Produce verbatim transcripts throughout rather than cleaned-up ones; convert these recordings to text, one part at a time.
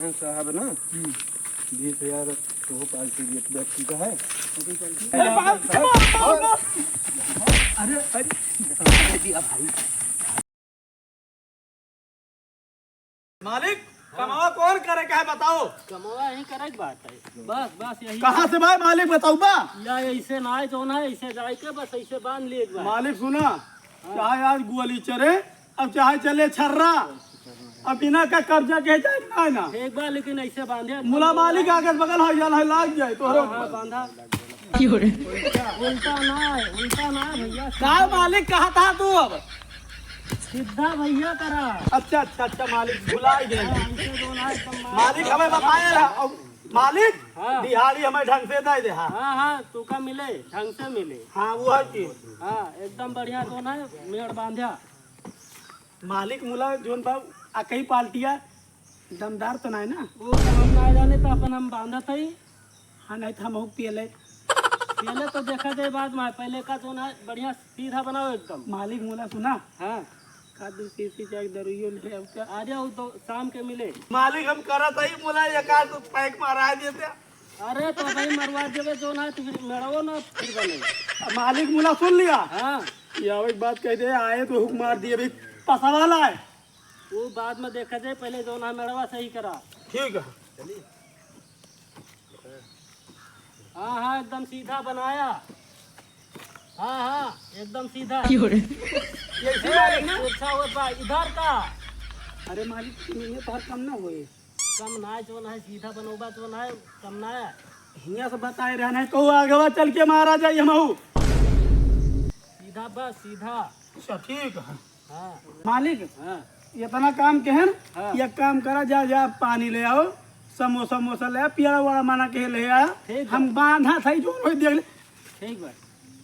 साहब ना, हम्म। बीस हजार वो पार्टी गिफ्ट बैग की का है। अरे, अरे, भाई। मालिक, कमावा कौन करे का है, बताओ। कमावा यही करे के बात है। बस, बस यही। कहाँ से भाई मालिक, बताओ बा। या ऐसे ना आए, जो ना ऐसे जाए के, बस ऐसे बांध लिए एक बार। मालिक सुना, हाँ। चाहे आज गोली चले, अब चाहे चले छर्रा, अब बिना का कब्जा के जाए ना, ना। ठीक बा, लेकिन ऐसे बांधे। मुला मालिक आगे बगल हो जाला है, लाग जाए तोहरे हाँ, हाँ, ऊपर। बांधा। की हो रे? उल्टा ना है, उल्टा ना है भैया। का मालिक कहा था तू अब? सीधा भैया करा। अच्छा, अच्छा, अच्छा, मालिक भुला गए। हाँ, ऐसे जो ना एकदम मार- मालिक हमें बताए रहा। अब मालिक, हाँ। दिहाड़ी हमें ढंग से दे दे, हाँ। हाँ, हाँ, तू का मिले, ढंग से मिले। हाँ, वो है कि। हाँ, एकदम बढ़िया जो ना मेड़ बांध्या। मालिक मुला जोन बा, आ कई पार्टिया दमदार तो नाय ना? वो तो हम ना जाने, तो अपन हम बांधत हई। हाँ, नहीं तो हम हूँ पियले। पियले तो देखा जाए बाद में, पहले का जोन है बढ़िया सीधा बनाओ एकदम। मालिक मुला सुना। हाँ। का दू शीशी चाय दरुइयो ले आओ का? अरे वो तो शाम के मिले। मालिक हम करत हई मुला एक आध पैक मारा देते। अरे तो भाई मरवा देवे जोन है, तो फिर मेड़वो ना फिर बने। मालिक मुला सुन लिया। हाँ। ये एक बात कह दे, आए तो हुक मार दिए भाई, पसवा लाए। वो बाद में देखा जाए, पहले जोन है मेड़वा सही करा। ठीक है। हाँ, हाँ, एकदम सीधा बनाया। हाँ, हाँ, एकदम सीधा। की हो रे? ये इसी ए, बात है ना? अच्छा हुआ बा, इधर का। अरे मालिक, ये तो हर कम ना होए। कम ना है, जो ना है, सीधा बनोबा, जो ना है, कम ना है। हियाँ से बताए रहना है, कहू आगवा चल के मारा जाई हमहू। सीधा बस, सीधा। अच्छा, ठीक है। हाँ। मालिक, हाँ। इतना काम के है ना, हाँ। एक काम करा, जा, जा, पानी ले आओ, समोसा, वमोसा ले आ, पियड़ा वड़ा माना के ले आ, ठीक बा। हम बांधा था, जो होई देख ले। ठीक बा।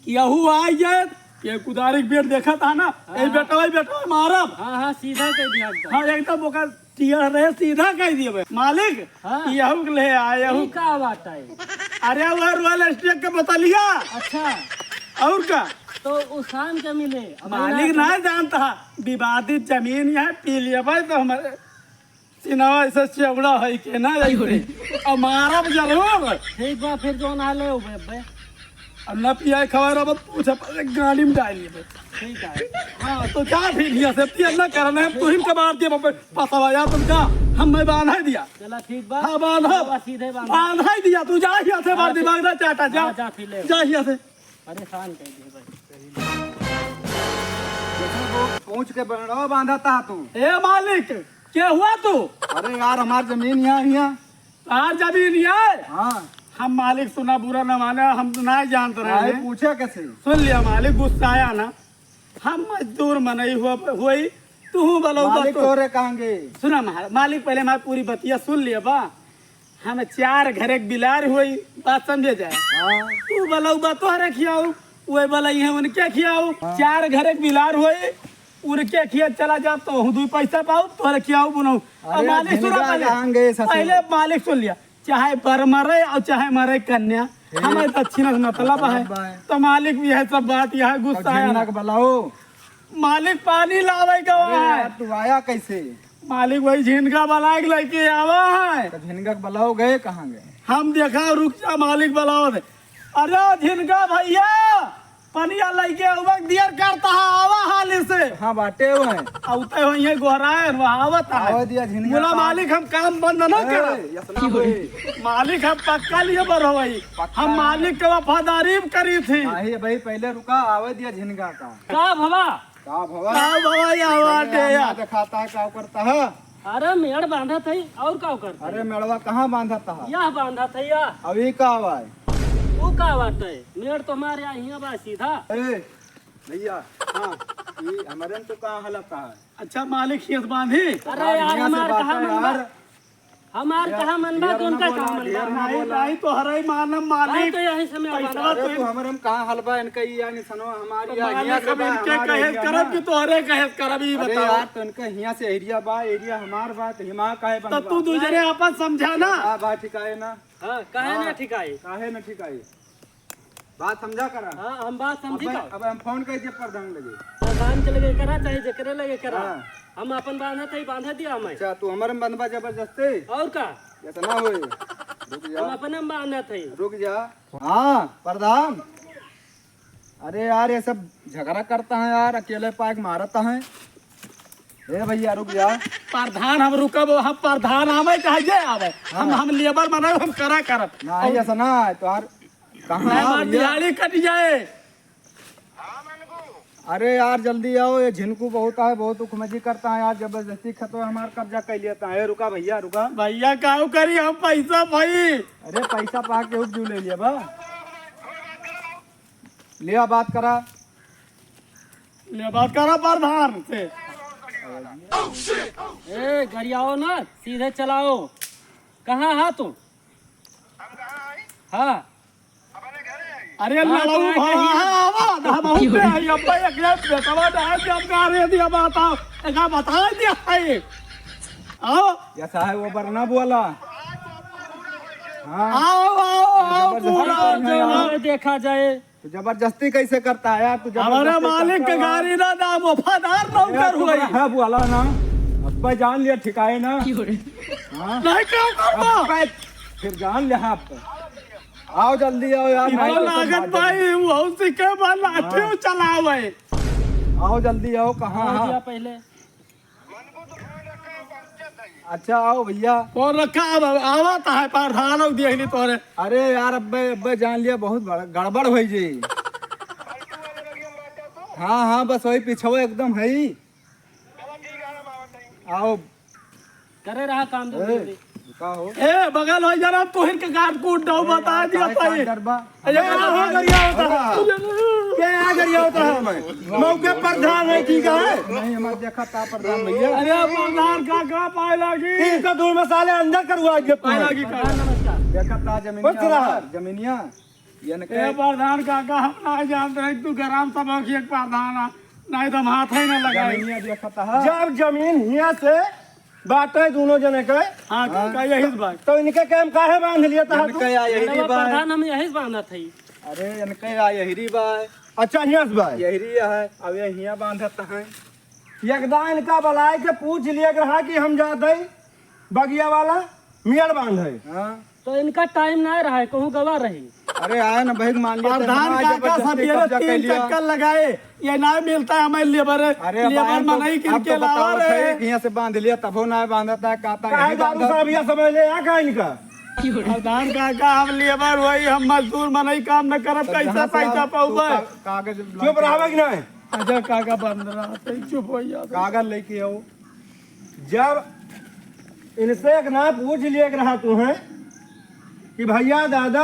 केहू आ जाए, ये कुदारी के बेट देखा था ना, हाँ, यही हाँ। बेटवा, यही बेटवा मारब। हाँ, हाँ, सीधा कह दिया एकदम। हाँ, एकदम ओकर टियर रहे, सीधा कह दिए बे। मालिक, हाँ। यहू के ले आए, यहू। ई का बात है? अरे, वो रॉयल स्टेक के बोतलिया। अच्छा। और का? तो उ शाम के मिले। अब मालिक ना ना जानता, विवादित जमीन यहाँ पी लिया भाई, तो हमारे सिनवा ऐसे चौड़ा है कि ना, ऐसे। अब मारब जरूर। ठीक बा, फिर जो ना ले उबे, उबे। अब ना पियाए खवाए रहो, पूछ, गाड़ी में डाल लेबे। ठीक है। हाँ, तो जा फिर यहाँ से, पिया ना करना है, तू ही के मार दिया, बाबा, पसवा यार, तुम जा, हम मैं बांधा दिया। चला, ठीक बा। हाँ, बांधा। बाबा, सीधे बांधा। बांधा दिया, तू जा यहाँ से, मार हाँ, दिमाग ना चाटा, जा। हाँ, जा, फिर ले। जा यहाँ से। परेशान कर दिए भाई। जैसे वो पहुँच के बनड़वा बांधा था तू। ए मालिक, के हुआ तू? अरे यार, हमार जमीन यहाँ, यहाँ। तार जमीन ये? हाँ। हम मालिक सुना, बुरा न माने, हम तो ना जानत रहे काहे हैं। पूछे कैसे? सुन लिया मालिक, गुस्सा आया ना, हम मजदूर मनई हुआ, हुई, तू बलऊ बा मालिक तो। तोरे कहेंगे। सुना मा-, मालिक पहले हमारी पूरी बतिया सुन लिया बा। हम चार घरे के बिलार हुई, बात समझे जाए। हाँ। तू बलऊ बा तोहरे खियाऊ, वही बलई है उनके खियाऊ। हाँ। चार घरे के बिलार हुई, उनके खिया चला जा तो हूँ दुई पैसा पाऊ, तोहरे खियाऊ बुनऊ। अब अरे मालिक सुना झिनगा पहले, कहेंगे ससुर। पहले मालिक सुन लिया, चाहे बर मरे और चाहे मरे कन्या, ठीक। हमें दक्षिणा से मतलब है। बाय। तो मालिक भी है सब बात, यह अब गुस्सा है झिनगा ना। के बलाओ। मालिक पानी लावे गवा अरे है। यार, तू आया कैसे? मालिक वही झिनगा बलाए के लेके आवा है। तो झिनगा के बलाओ गए कहाँ गए? हम देखा, रुक जा, मालिक बलाओ दे। अरे झिनगा भैया, पनिया लइके उबक दियर करता है, आवा हाली से। हाँ, बाटे हुए हैं। अउते हुए ये गोहराए, वो आवत है। आवे दिया झिनगा मुला का। मालिक, हम काम बंद न ए, करब। यसना बे। मालिक, हम पक्का लिए बर होई। पक्का। हम मालिक के वफादारी करी थी। नाही भाई, पहले रुका, आवे दिया झिनगा का। का भवा? का भवा? का भवा, या बाटे या। ना दिखाता है, का करता है? अरे मेड़ बांधत है, और का करता है? अरे मेड़वा कहाँ बांधत है? यह बांधत है या। अभी का आवा है? वो का बात है? मेड़ तो हमारे यहाँ हियाँ बा सीधा। ए, भैया, हाँ, ये हमारे में तो कहाँ हालत है? अच्छा, मालिक हियाँ से बांधी? अरे यार, हियाँ से हमार बात कहाँ है मनवा? यार। हमार यार, कहाँ मनवा, यार, तो उनका ना बोला, कहाँ मनवा? यार, ना नहीं, बोला। नहीं, तोहरे ही मानम मालिक। हाँ, तो यहीं से मैं पैसा बांधा। अरे, तो तू हमरे में कहाँ हलबा, इनका ये यार निसनवा हमारी तो यार, मालिक हियाँ से अब बा, इनके हमारे कहे एरिया करब ना। कि तोहरे कहे करब, ई अरे बताओ। यार, तो इनका हियाँ से एरिया बा, एरिया हमार बा, तो हिमा काहे तब बनवा? तू दू जने आपस समझा ना। हाँ, बा, ठीक है ना। हाँ, काहे ना हाँ, ठीक आई? काहे ना ठीक आई? बात समझा करा। हाँ, हम बात समझी अब, का? अब हम फोन कर दिए प्रधान लगे। प्रधान के लगे करा, चाहे जेकरे लगे करा। हाँ। हम अपन बांधत हई, बांधे दिया हमें। अच्छा, तू हमरे में बंधबा जबरदस्ती? और का? इतना होई। रुक जा। हम अपने में बांधत हई। रुक जा। हाँ, प्रधान। अरे यार, ये सब झगड़ा करता है यार, अकेले पाक मारता है। ए भैया, रुक जा। प्रधान, हम रुकब, हम प्रधान, हमें कहा जे आवे। हम, हाँ। हम लेबर बनाए, हम करा करब। नहीं, ऐसा ना है, तो यार, कहाँ नहीं, आओ हमार भैया? दिहाड़ी कट जाए। अरे यार, जल्दी आओ, ये झिनकू बहुत है, बहुत उखमजी करता है यार, जबरदस्ती खतवा हमार कब्जा कर लेता है। ए, रुका भैया, रुका। भैया, काऊ करी हम पैसा भाई? अरे, पैसा पा के उपजू ले लिया बा। लिया, बात करा। लिया, बात करा प्रधान से। ए, गरियाओ ना, सीधे चलाओ। कहाँ हा तू? हाँ। अरे हाँ, लड़ऊ तो भवा कहीं है, आवा, ना बहुत पे आई, अब एक ले बेटवा ना है, जब का रे दिया बताओ, एका बता दिया है। आओ। या साहब, वो पर ना बोला। हाँ। आओ, आओ, आओ, जबरदस्ती पूरा करना है। जवान देखा जाए। तो जबरदस्ती कैसे करता है यार? तू जबरदस्ती हमारे मालिक करता के है। गाड़ी ना, ना, वफादार अरे नौकर तू हुई। है, बोला ना। अब भाई जान लिया, ठिकाए ना। हाँ? नहीं, क्या करता? अब भाई फिर जान लिया आप। आओ जल्दी आओ यार, इनको भाई तो लागत भाई, वो सिक्के पर लाठी हाँ। चलावे। आओ जल्दी आओ, कहाँ आओ हाँ? दिया पहले। अच्छा आओ भैया। कौन रखा अब आवत है प्रधान, हो दिया ही नहीं तोरे। अरे यार, अब्बे, अब्बे जान लिया, बहुत बड़ा गड़बड़ होई जी। हाँ, हाँ, बस वही पिछवे एकदम है ही। आओ। करे रहा काम जल्दी ए, जल्दी। का हो? ए, बगल हो जरा, तोहिन के काट कूट दो, बता दिया काहे भाई। काट डरबा? अरे, का हो गरिया होता है? क्या यहाँ गरिया होता है? मैं मौके प्रधान है, ठीक है? नहीं, हमारे देखा था प्रधान भैया। अरे, प्रधान का, का पाए लागी? तीन सौ दो मसाले अंदर करवा दिए पाए तुम्हें। लागी का? प्रधान नमस्कार। देखा था जमीनिया कुछ रहा। हमार, जमीनिया। ये न ए, कहे प्रधान काका, हम ना जानते हैं, तू ग्राम सभा की एक प्रधान है, नहीं तो हम हाथ ही ना लगाए। जमीनिया देखा था। जब जमीन हिया से बाटे दोनों जने के। हाँ, हाँ। काका, यही से बात। तो इनके काम काहे बांध लिया था तू? इनके या यही अरे बा। प्रधान, हम यही से बांधत हई। अरे, इनके या यही बा। अच्छा, हिया से बा। यही है, अब ये हिया बांधत है। एकदा इनका बुलाए के पूछ लिया के रहा कि हम जात हई बगिया वाला मेड़ बांधे। हाँ। तो इनका टाइम ना रहा है, कहूँ गवा रही। अरे आए ना भाई, मान लिया प्रधान तेरे काका जबरदस्ती सब ये कब्जा कर तीन लिया। चक्कर लगाए, ये ना मिलता है हमें लेबर। अरे लेबर भाई, तो मनई अब किनके तो लावा बताओ रहे। सही कि यहाँ से बांध लिया, तबो ना बांधता है, कहता काहे यही दारू बांधता। साहब यह समझ ले, या का इनका? प्रधान काका, हम लेबर वही, हम मजदूर मनई, काम न करब, तो कैसे जहाँ से पैसा आप पाऊबे? का-, कागज चुप रहा कि नहीं? अच्छा काका, बंद रहा, सही चुप हो जा। कागज लेके आओ। जब इनसे एक ना पूछ लिए रहा तू है कि भैया दादा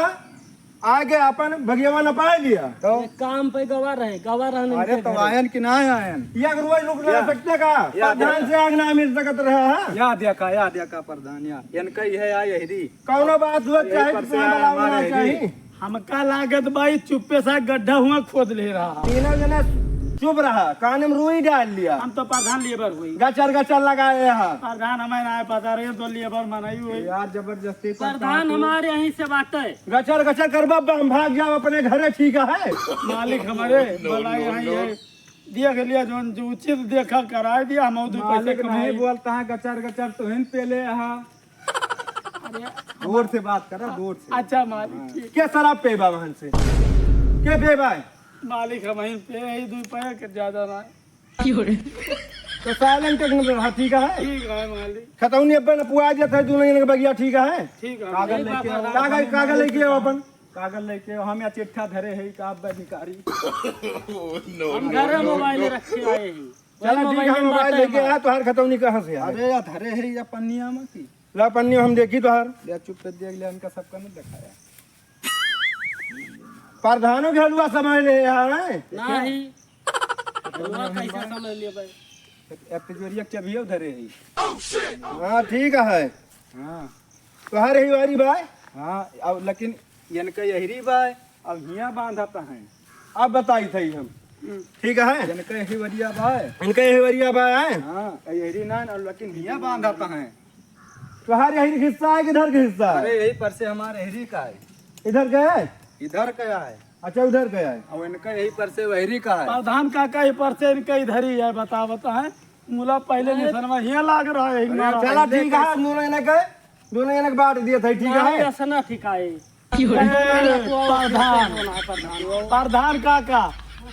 आगे अपन बगियावा न पाए लिया। तो एक काम पे गवा रहे, गवा रहने अरे इनके तो घरे। आयन कि ना आयन? ये अगर वही रुक ना या, सकते का? या, प्रधान या। से आग ना मिल सकत रहा है? या देखा, या देखा प्रधान, या। इनका ही है, या यही दी। कौनो बात हुआ, यही चाहे पर से कितना आया बड़ा हमारा होना यही। चाहिए। हमका लागत बा, ई चुप्पे सा गड्ढा हुआ खोद ले रहा। तीनों जना चुप रहा, कान में रुई डाल लिया। हम तो प्रधान लेबर हुई। गचर गचर लगाए यहाँ। प्रधान हमें ना पता रहे, तो लेबर मनई हुई। यार, जबरदस्ती पर प्रधान काटू। हमारे यहीं से बाटे। गचर गचर करबा, हम भाग जाओ अपने घरे, ठीक है? मालिक हमारे बनाए यहाँ ये देख लिया, जौन जो उचित देखा कराए दिया, हम दो पैसे मालिक नहीं कमाई। बोलता है, गचर गचर तो हिन पे ले यहाँ। अरे, जोर से बात करा, जोर से। अच्छा मालिक, हाँ। ठीक। के शराब पे बा वहन से? के पे बा? मालिक, हम ही पे ही दो पैक, ज्यादा ना। तो साइलेंट एक नंबर रहा, ठीक है? ठीक है मालिक। खतौनी अब न पुआ जाता है, दोनों जने के बगिया, ठीक है? ठीक है। कागज यही लेके बात आओ। है। कागज, कागज लेके आओ अपन। कागज लेके आओ, हम यहाँ चिट्ठा धरे है का अब भिखारी। हम घरे मोबाइल रख के आए हैं। चला वही ठीक है, मोबाइल मोबाइल बाटे लेके हमारा। आया, तोहार खतौनी कहाँ से आए? अरे यार, धरे है या पन्निया में की? ला पन्नी हम देखी तोहार। ले चुप पे देख ले, इनका सबका नहीं दिखाया। प्रधानों के हलवा समझ ले यार, हैं? नहीं। हलवा कैसे समझ लिया भाई? एक तिजोरिया के चाबियो धरे है। हाँ, ठीक है। हाँ। तोहार ही वारी भाई? हाँ, अब लेकिन इनका यहरी बाय, अब हियाँ बांधत हैं। अब बताई थई हम। हम्म। ठीक है? इनका यही वरिया बाय। इनका यही वरिया बाय, हैं? हाँ, यहरी ना, अब लेकिन हियाँ बांधत हैं। तोहार यही हिस्सा है कि इधर के हिस्सा है? अरे, यही पर से हमारे यहरी का है। इधर का है? इधर का है। अच्छा, उधर का है। अब इनका यही पर से वहरी का है। प्रधान काका, ये पर से इनका इधर ही है, बतावत है। मुला पहले अरे। निशानवा हियाँ लाग रहा है, हियाँ चला, ठीक है, दोनों जने के, दोनों जने के बांट दिए थे, ठीक है? ऐसा ना ठीक है। ए, प्रधान, प्रधान। प्रधान काका।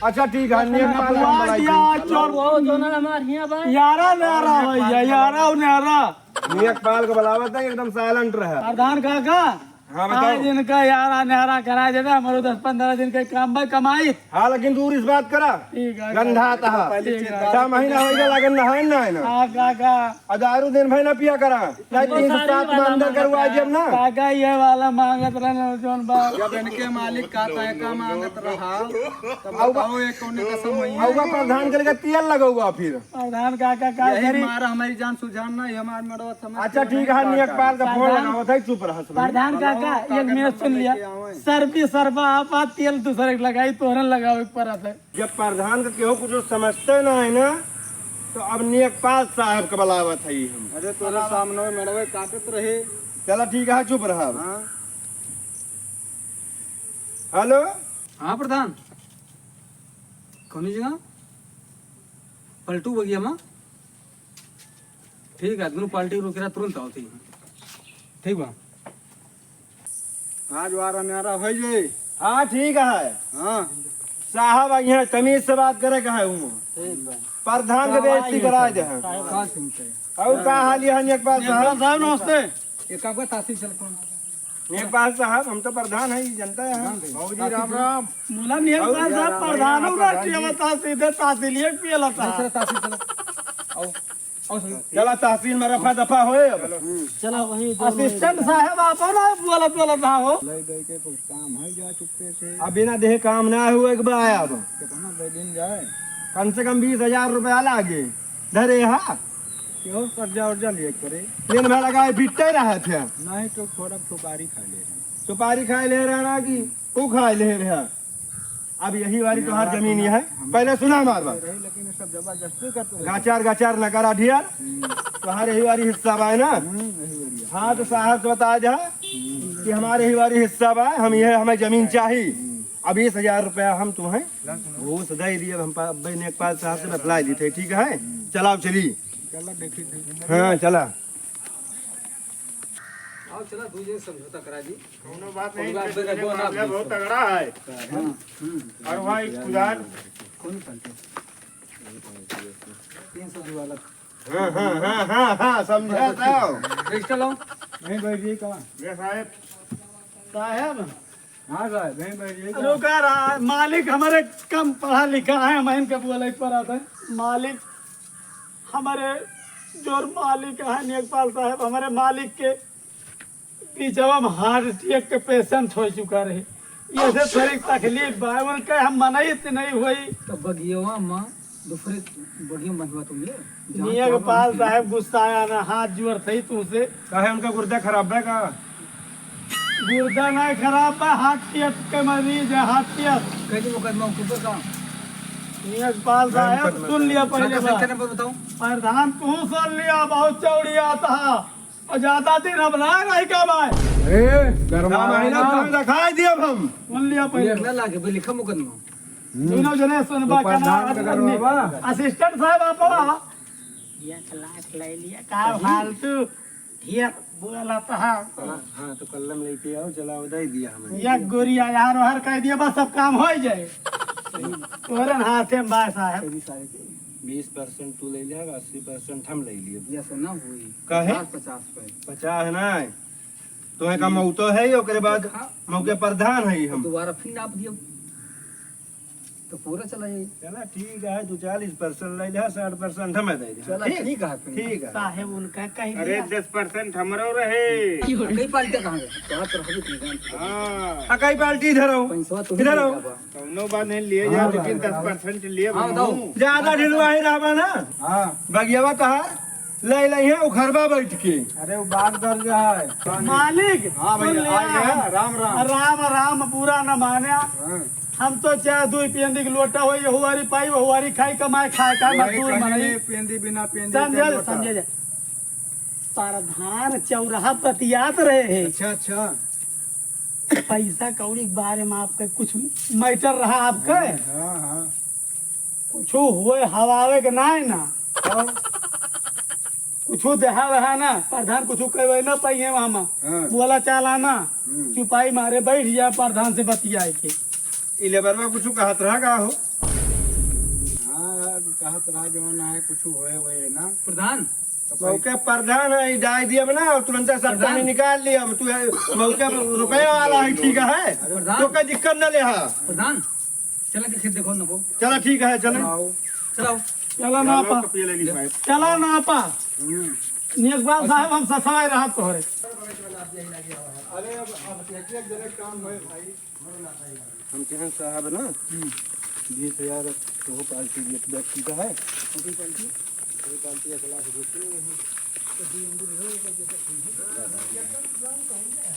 अच्छा, ठीक है, नेकपाल का बबुआ बड़ा दिया, ठीक। चोर। वो जो ना हमार हियाँ बा। यारा न्यारा भैया, यारा न्यारा। नेकपाल का बुलावत है, एकदम silent रहे। प्रधान काका, हाँ, बताओ। आज इनका यारा न्यारा कराए देता, हमारे दस पन्द्रह दिन के काम बा, कमाई। हाँ, लेकिन दूर इस बात करा। ठीक है। गंधा तहा। ठीक है। छह महीना हो गया, लगन नहाए ना है ना। हाँ, काका। आ दारू दिन भर ना पिया करा। नहीं, तीन सौ सात में अंदर करवा दिया ना। काका, ये वाला मांगत रहना, जौन बा। जब इनके मालिक का तय का मांगत रहा, तब बताओ, ये कौन कसम हुई है? आउगा प्रधान के लगे तेल लगौगा फिर। प्रधान काका, का यही करी? मारा हमारी जान सुजान ना, ये हमार मड़वा समझ अच्छा, के ठीक नहीं है, काका। नेकपाल का फोन प्रधान, लगावत है, चुप रहा सब। प्रधान काका, एक मिनट सुन लिया। लेके आवे। सर्फी सर्फा आप, आप तेल दूसरे के लगाई, तोहरन लगावे के परत है। जब प्रधान का केहू कुछ समझते ना है ना, तो अब नेकपाल साहब का बुलावत है हम। अरे, तोरे सामने मड़वे काटत रहे। चला, ठीक है, चुप रहा। हाँ। हेलो। हाँ प्रधान, कौनी जगह? पलटू बगिया मा? ठीक है, दोनों पार्टी रोक रहा, तुरंत आओ, ठीक है। ठीक बा। आज वारा न्यारा होइ जाए। हाँ, ठीक है। हाँ। साहब, यहाँ तमीज से बात करे का है हूँ। ठीक बा। प्रधान के बेइज्जती कराए दे हैं। का सुनते? और का हाल है नेकपाल साहब? नेकपाल साहब, नमस्ते। एक आपका तासी चल कौन? नेकपाल साहब, हम तो प्रधान है, जनता है। प्रधान है। बाबूजी, राम राम। मुला नेकपाल साहब, प्रधान हो, राष्ट्रीय बता, सीधे तहसील एक पियला था। नहीं, चलो, तहसील चलो। आओ, आओ सर। चला, तहसील में रफा दफा होए अब। चला, वही दोनों असिस्टेंट साहब, आप ना बोलत बोलत ना हो। ले दे के कुछ काम है, जा चुपके से। अब बिना देहे काम ना हुए के बा अब। कितना दे दिन जाए? कम से कम बीस हजार रुपया लागे। धरे हा। केहू कर्जा उर्जा लिए करे। दिन भर लगाए पिटते रहे थे। नहीं तो थोड़ा सुपारी खा ले रहे। सुपारी खाए ले रहे ना कि वो खाए ले रहे। अब यही वाली तुम्हार जमीन ये है। हम पहले सुना हमार बात। रहे, लेकिन ये सब जबरदस्ती करते रहे। गाचार गाचार न करा ढियार। हम्म। तुम्हार यही वाली हिस्सा बा ना। हम्म, यही वाली है। हाँ, तो साहब से बता दे कि हमारे यही वाली हिस्सा बा, हम ये हमें जमीन चाहिए। हम्म। अब बीस हजार रुपया हम तुम्हें घूस दे दिए, अब हम पा-, अब नेकपाल साहब से बतला दी थे, ठीक है? चलाओ, चली। चला, देखी थे। हाँ, चला। आओ, चला, दू जने समझौता करा दी। कौनो बात नहीं, कौनो बात नहीं, मामला बहुत तगड़ा है। हाँ, हम्म। और भाई, कुदार। कौन पार्टी? तीन सौ दो वाला। हाँ, हाँ, हाँ, हाँ, हाँ, समझा था। रजिस्टर लाओ। नहीं, बैठ गई कहाँ? ये साहब। साहब। हाँ साहब, यहीं बैठ जाइए। रुका रहा, मालिक हमारे कम पढ़ा लिखा है, हम इनके बोले पर आते हैं। मालिक हमारे जोर मालिक है नेकपाल साहब, हमारे मालिक के बीचवा में heart attack के patient हो चुका रहे, ये से थोड़ी तकलीफ बा, उनके हम मनाइत नहीं हुई। तो बगियवा में दूसरे बगिया में बंधवा तुम ले। नेकपाल साहब गुस्साया ना, हाथ जोर सही तुमसे। काहे उनका गुर्दा खराब बा का? गुर्दा नहीं खराब बा, heart attack के मरीज है, heart attack। कैसे मुकदमा उनके ऊपर का? नेकपाल साहब, सुन लिया पहले बात। बताओ। प्रधान, तू सुन लिया, बहुत चौड़ी आता है। और ज्यादा दिन हम ना रही का भाई। ए, गरमा ना, ना, ना। तुम दिखाई दिया हम। सुन लिया पहले। ना लागे, भाई, लिखा मुकदमा। हम्म। दोनों जने सुनबा तो का ना, प्रधान का करवा बा। असिस्टेंट साहब, आप बा। एक लाख ले लिया, का फालतू ढेर बोलत हा। हाँ, हाँ, तो कलम लेके आओ, चला, दे दिया हमने। एक गोरी आहार वाहार कह दिया, बस सब काम हो जाए। तोरन हाथे में बा साहब। बीस percent तू ले लिया, अस्सी percent हम ले लिए। ऐसे ना हुई। काहे? पचास, पचास पे। पचास ना है। तो है का मौतो है, ओकरे बाद हाँ। मौके प्रधान है हम। दोबारा फिर नाप दियो। तो पूरा चला जाई। चला, ठीक है, तू चालीस percent ले ले, साठ percent हमें दे दे। चला, ठीक? ठीक है, फिर। ठीक है। साहेब उनका कह अरे, दिया। दस percent हमरो रहे। कई पार्टी कहाँ गए? तो आप रहोगे, तुम जानते हो। हाँ। आ, कई पार्टी इधर आओ। पैसवा तुम इधर आओ। लेके आवा। कौनो बात नहीं, लिए हाँ, जाओ, लेकिन हाँ। दस percent लिए हाँ, बताओ। ज्यादा ढिलवा ही रहबा ना। हाँ। बगियावा तहार ले ले है उखरबा बैठ के। अरे वो बाग दर्ज है। मालिक, हाँ भैया, सुन लिया। आ गया, राम राम। राम राम, बुरा न माने। हाँ। हम तो चाहे दुई पेंदी के लोटा होई, यहुआरी पाई, वहुआरी खाई, कमाए खाए का वही मजदूर कहीं बनाई। नहीं, पेंदी बिना पेंदी समझे, के लोटा। समझे जा। प्रधान चौराहा बतियात रहे हैं। अच्छा, अच्छा। पैसा कौड़ी के बारे में आपके कुछ matter रहा आपके? हाँ, हाँ। कुछ होए हवावे के ना है ना। और कुछू देहा वहा ना, प्रधान कुछू कहवे ना पाइए वहाँ मा। हाँ। बोला चाला ना, हम्म। चुपाई मारे बैठ जाए प्रधान से बतियाए के। ई लेबरवा कुछू कहत रहा का हो? हाँ यार, कहत रहा जो ना है, कुछू होए, होए ना। प्रधान? तो मौके प्रधान है, ई डाय दिया बना और तुरंत सब प्रधान? पानी निकाल लिया। अब तू है, मौके पर रुपया वाला है, ठीक है? प्रधान? तो का दिक्कत ना ले हा। प्रधान? चला के खेत देखो नको। चला ठीक है, चला। चलाओ। चला ना पा। चला ना पा। हम्म। नेकबाल साहब, हम ससवाए रहा तोहरे। अरे अब, अब एक, एक जने काम है भाई। हम कहन साहब ना, हम्म। बीस हजार तो पार्टी ये व्यक्ति का है। कौन पार्टी? कोई पार्टी अगला से देती नहीं।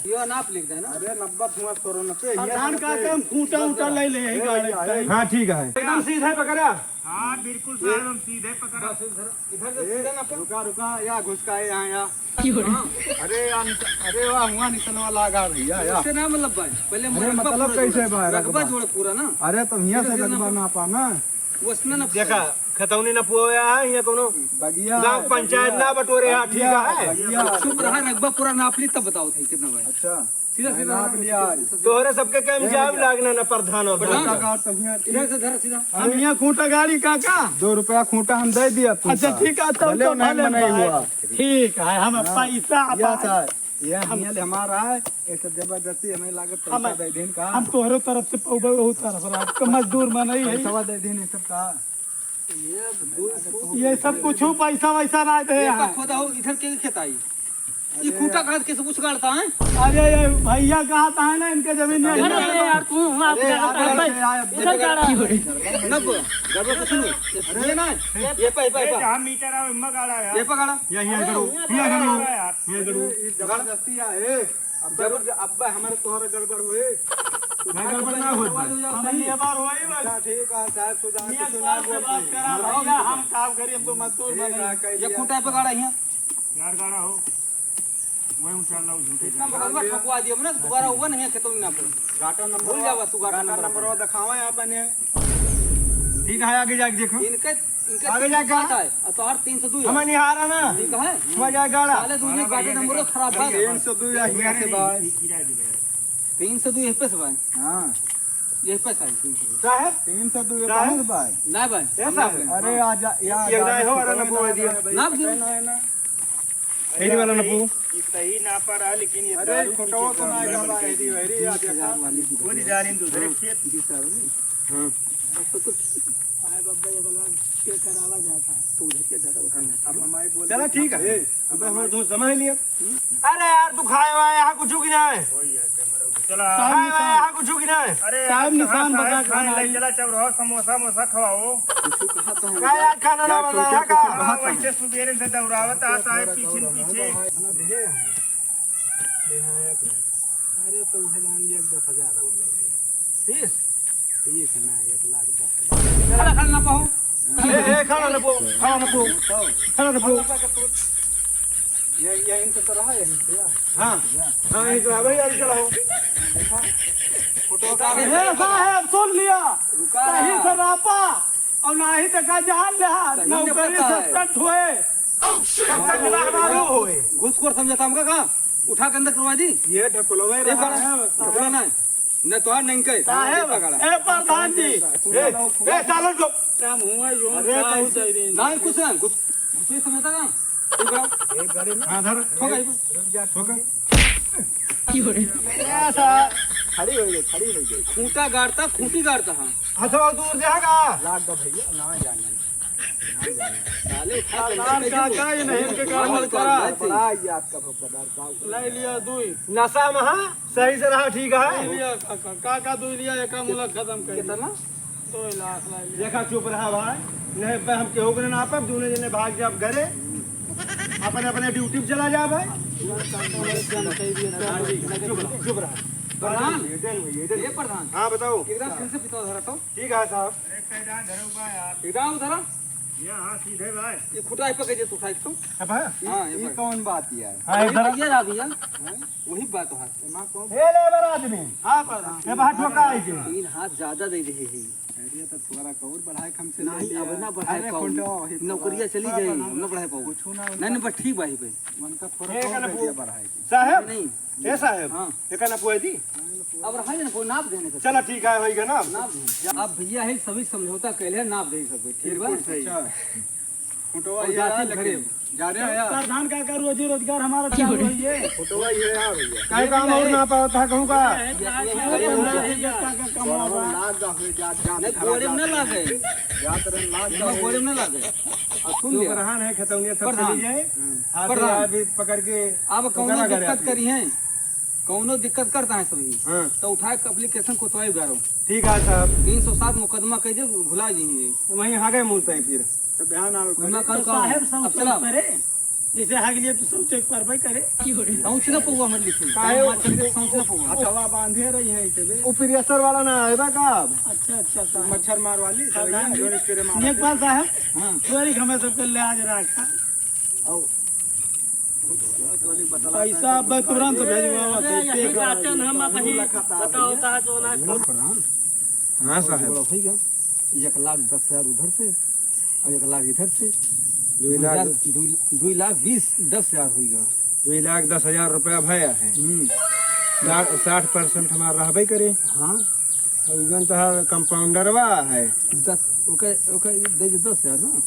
यो नाप लिख देना। अरे नब्बे हुआ सौ नब्बे, प्रधान का काम खूंटा उटा ले ले, यही गाड़ी का। हाँ, ठीक है। एकदम सीधे पकड़ा। हाँ, बिल्कुल साहब, हम सीधे पकड़ा। बस इधर, इधर से ए, सीधा नाप। रुका, रुका, या घुसका है यहाँ, या। हाँ। अरे यार, निश-, अरे वाह, हुआ निशनवा लागा भैया, या। इससे ना मतलब भाई, पहले अरे रकबा मतलब पूरा कैसे जोड़ा, भाई, रकबा रकबा? जोड़ा पूरा ना। अरे तो हियाँ से फिर रकबा ना नापा ना। वसना ना देखा, खतौनी ना पुआवे आ, हियाँ कोनो बगिया गाँव है, पंचायत बगिया। ना बटोरे आ, ठीक बगिया, है? बगिया। चुप रहा, रकबा पूरा नाप ली तब बताओ थे कितना भाई। अच्छा। सीधा, मैं सीधा, नाप सीधा, लिया। सीधा, सीधा। तोहरे सबके काम ए, जाम भैया। लागना ना प्रधान और प्रधान। प्रधान। काका, तब हियाँ इधर से धर सीधा। हम हियाँ खूंटा गाड़ी काका। दो रुपया खूंटा हम दे दिया तुमका। अच्छा, ठीक है, तब भले तो उन्हें भले नहीं भाई। हुआ। ठीक है, हम हाँ, पैसा या पाए। सर। ये हम हियाँ ले हमारा है, ऐसे जबरदस्ती हमें लागत हम, पैसा दे देन का? हम तोहरो तरफ से पौबे, वहू तरफ से, आपके मजदूर मनई है। पैसा दे देन ये सब का? ये सब कुछ पैसा वैसा ना दे ये यहाँ। का खोदा हो, इधर के खेत आई? ये अरे खूंटा यार। काट के सब कुछ गाड़ता है? अरे ये भैया कहा था है ना, इनके जमीन में अरे, अरे यार, तू माफ अरे कर यार, दे। अरे यार, इधर जा रहा है। ना बोल, गड़बड़ कुछ नहीं। ये ना, ये पे, पे, ये पे। जहाँ मीटर है, इम्मा गाड़ा है। ये पकड़ा। या, या करो, या करो, या करो। ये जबरदस्ती है, ए। अब जरूर, अब हमारे तोहरा गड़बड़ होए। ना गड़बड़ ना होत बा। हम लेबर होई बस। अच्छा, ठीक है, साहब, सुधार के नियत सुना बात से दो। बात करा भैया, हम काम करी, हमको मजदूर ठीक बने। है, कह ये दिया। खूंटा पे गाड़ा हियाँ। यार गाड़ा हो। वही ऊंचा लाओ, झूठे इतना बड़ा ठोकवा दिया ना, दोबारा हुआ नहीं है, खेतों में ना पे। गाटा नंबर भूल जावा तू, गाटा गाटा नंबर नंबर दिखावा यहाँ पे ने। ठीक है, आगे जाके देखो। इनके इनके आगे तीन जाके बात है, और तोहार तीन सौ दो है। हमें नहीं हारा ना। ठीक है? हमें जाए गाड़ा। साले दूनी गाड़ी नंबर खराब है। तीन सौ दो या हिया से बाय। तीन सौ दो यही पे से बाय। हाँ। यही पे से है, तीन सौ दो। साहब? तीन सौ दो ये साहब? कहाँ से बाय? ना बाय। ऐसा है? अरे आजा, यार, ये गाड़ी नहीं हो, अरे ना बोल दिया। ना, ना, ना। यही वाला ना पू। ई सही ना पड़ा, लेकिन ये अरे, दारू पी खुटवा के तो काम ना में जावा, बन गई। ऐसी वैरी याद है। वो नहीं जा रही दूसरे खेत। हाँ। अब तो कुछ आए बाबा, ये वाला के करावा जाता है। तो उधर के ज्यादा उठाना। अब हमारे बोल चला, ठीक है। ए, अब हमारे दोस्त जमा है लिया। अरे यार, तू खाए वाए यहाँ कुछ की ना है? चला। खाए वाए यहाँ कुछ की ना है? अरे साहब, यार, निशान कहाँ बता साहब खाए खाना ले है। चला, चौराहा समोसा मोसा खवाओ। कुछ कहा तो है। का यार, खाना ना बना है का? हाँ, वैसे सुबेरे से दौड़ावत आता है पीछे न पीछे। अरे तो वह जान लिया, दस हजार और ले लिया। तीस? तीस ना, एक लाख दस हजार। खड़ा, खड़ा ना पाओ। ए, ए, खड़ा ना पाओ, खड़ा ना पाओ, खड़ा ना पाओ। ये, ये इनसे तो रहा है, इनसे रहा। हाँ, हाँ, इनसे रहा। भाई, आगे चलाओ। देखा? फोटो का ए, साहब, सुन लिया। रुका। सही से नापा। और नाही तो का जान ले, सही में नौकरी पता है। सस्पेंड होए। घूसखोर समझा था हमका का? उठा के अंदर करवा दी। ये ढकुलवे ये रहा बड़ा है। ढकुला ना है। न तो नहीं कहे। साहेब, पकड़ा। ए प्रधान जी। ए, ए, सालो जो। काम हुआ, यो अरे, काम कैसे? चाहिए। नहीं, कुछ ना, घुस, घुस समझता का? ये बड़ा। एक गाड़ी ना। हाँ, धर। ठोका, ये। रुक जा, ठोका। ऐसा खड़ी हो गई, खड़ी हो गई। खूंटा गाड़ता, खूंटी गाड़ता, हाँ। हथवा दूर देगा। लाग दा भैया, ना जाने। ना जाने। साले, उठा के प्रधान अंदर का, भेजो। का ये नहीं, इनके काम बड़ा करा। बड़ा ये आपका भोकदार का। ले लिया दुई। नशा महा, सही से रहा, ठीक है। ले लिया, का, का, का, का दुई लिया, एका मुला खत्म कर। कितना? दो लाख ला लिया। देखा, चुप रहा भाई, नहीं बे हम केहू के ना नापब, दूने जने भाग जाब घरे, अपने, अपने ड्यूटी पे चला जा भाई। हाँ जी, चुप रहा, चुप रहा। प्रधान, ये दे, ये दे। ये प्रधान। हाँ, बताओ। एकदम फिर से पिता धरा तो। ठीक है साहब। एकदम उधरा। ये हाँ, सीधे भाई। ये खुटा पे के जे तू खाई तो। अब है? हाँ, ये ये भाई। कौन बात है? हाँ, ये इधर। भैया रहा भैया। हाँ? वही बात है। एमा कौन? हे लेबर आदमी। हाँ, प्रधान। ये बाहर ठोका है के? तीन हाथ ज्यादा दे दे है। अरे, तो थोड़ा का और बढ़ाए के हमसे नहीं, ले लिया। अब ना बढ़ाए अरे, पाऊ। खुंटवा वही नौकरिया थोड़ा, चली थोड़ा जाई, बढ़ा हम ना बढ़ाए पाऊ। कुछ ना, नहीं, नहीं, बस ठीक बा, ही पे। उनका थोड़ा ये कौन कहना दे दिया पऊ? बढ़ाए के? साहब, नहीं। ए साहब, हाँ। ये कहना पुआ दी? अब रहा ना, कोई नाप देने का। चला, ठीक है, होई गया ना। नाप देने। अब भैया है, सभी समझौता कैले, नाप दे सब, ठीक बा? बिल्कुल सही। अच्छा। खुंटवा और ये जाती है, लेकिन घरे। जा रहे हैं यार। प्रधान का, का रोजी रोजगार हमारा चालू है ये। खुंटवा ये है भैया। काहे काम और ना पावत है कहूँ का? ये, ये, ये, ये, ये, ये, का, का कमावा? लाग जा हुए, जा, जा, नहीं, खराब गोड़े में ना लाग लागे। जा, तेरे लाग जा ना, हुए। गोड़े में ना लागे। अब सुन तू लिया। प्रधान है, खतौनिया सब प्रधान। चली जाए। हम्म। हाथ प्रधान। अभी पकड़ के अब कौनो ओकरा घरे दिक्कत आती है। करी है, कौनो दिक्कत करता है सभी, हाँ। तो उठाए के application कोतवाई उगारो। ठीक है साहब। तीन सौ सात मुकदमा कह दे, भुला जाइए। वहीं आ गए मुंह पे फिर। तो बयान आवे वही मैं करे। कल तो का साहेब, अब समझ चला। करे। जैसे हाग लिए तो शौच एक पर भाई करे। शौच ना पौवा मत लिखी। काहे? हम आज चलते शौच ना पौवा। हथवा बांधे रही है इसे बे। वो प्रेशर वाला ना आएगा का अब? अच्छा, अच्छा, साहब। मच्छर मार वाली, सावधान जो जी। इसके रे मार। नेकपाल साहब, हाँ। चोरी हमें सबके ले आज रखा। आओ। पैसा अब तुरंत भेजवावा, अरे, कैसे अभी बातें हम अब नहीं बताओ, कहा जो ना प्रधान। हाँ साहब। बड़ा होइगा, एक लाख दस हजार उधर से और एक लाख इधर से। दुई लाख। हजार, दुई, दुई लाख बीस, दस हजार होइगा। दुई लाख दस हजार रुपया भया है। हम्म। साठ, साठ percent हमार रहबे करे। हाँ। और जौन तहार कंपाउंडरवा है। दस, ओके, ओके, दे दे दस हजार ना।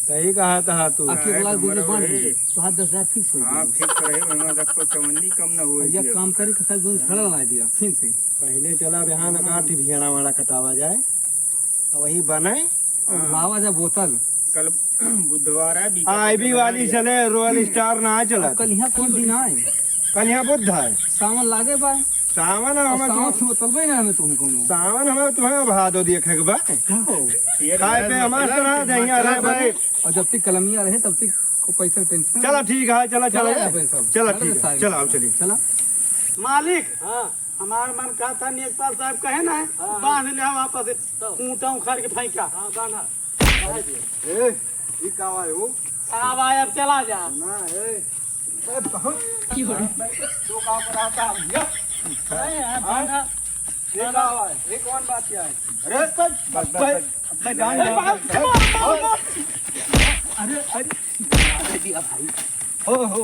सही कहा तहा तू। आखिर एक लाख दे दे, बांध दे। तो हाथ दस हजार fix हो हाँ, गया। Fix रहे, वहाँ तक तो चवन्नी कम ना हो और ये गया। काम करे के साथ जौन झगड़ा ला दिया, फिर से। पहले चला बिहान हाँ। काठी भियाना वाला कटावा जाए, तो वही बने। और हाँ। लावा जा बोतल। कल बुधवार है, बीकापुर IB वाली चले, Royal Star ना चला। अब कल यहाँ कौन दिन आए? कल यहाँ बुध है। सावन लागे बा। सावन और हमें सावन तो से मतलब ही ना हमें तुम कोनो। सावन हमें तुम्हें भादो देखे के बा। का हो? खाए पे हमारे तरह दहिया रहे भाई। और जब तक कलमिया रहे तब तक को पैसा tension। चला ठीक है, चला, चला चला। जाए पैसा। चला चला ठीक है, सारे। चला, आओ चलिए। चला। मालिक, हाँ। हमार मन कहता नेकपाल साहब कहे ना है, हाँ, हाँ। बांध ले वापस से, तो। खूंटा उखाड़ के फेंका। हाँ, बांधा। ए, ई का आवा है वो? का आवा है, अब चला जा। ना, ए। ए, बहुत की हो रही? तो का पर आता है भैया? अरे यार, हाँ? बांधा। ये का आवा है? ये कौन बात क्या है? अरे, बस, बस, बस। मैं जान ए, गया। बांध, बांध, बांध। अरे, अरे। अरे दिया भाई। हो, हो।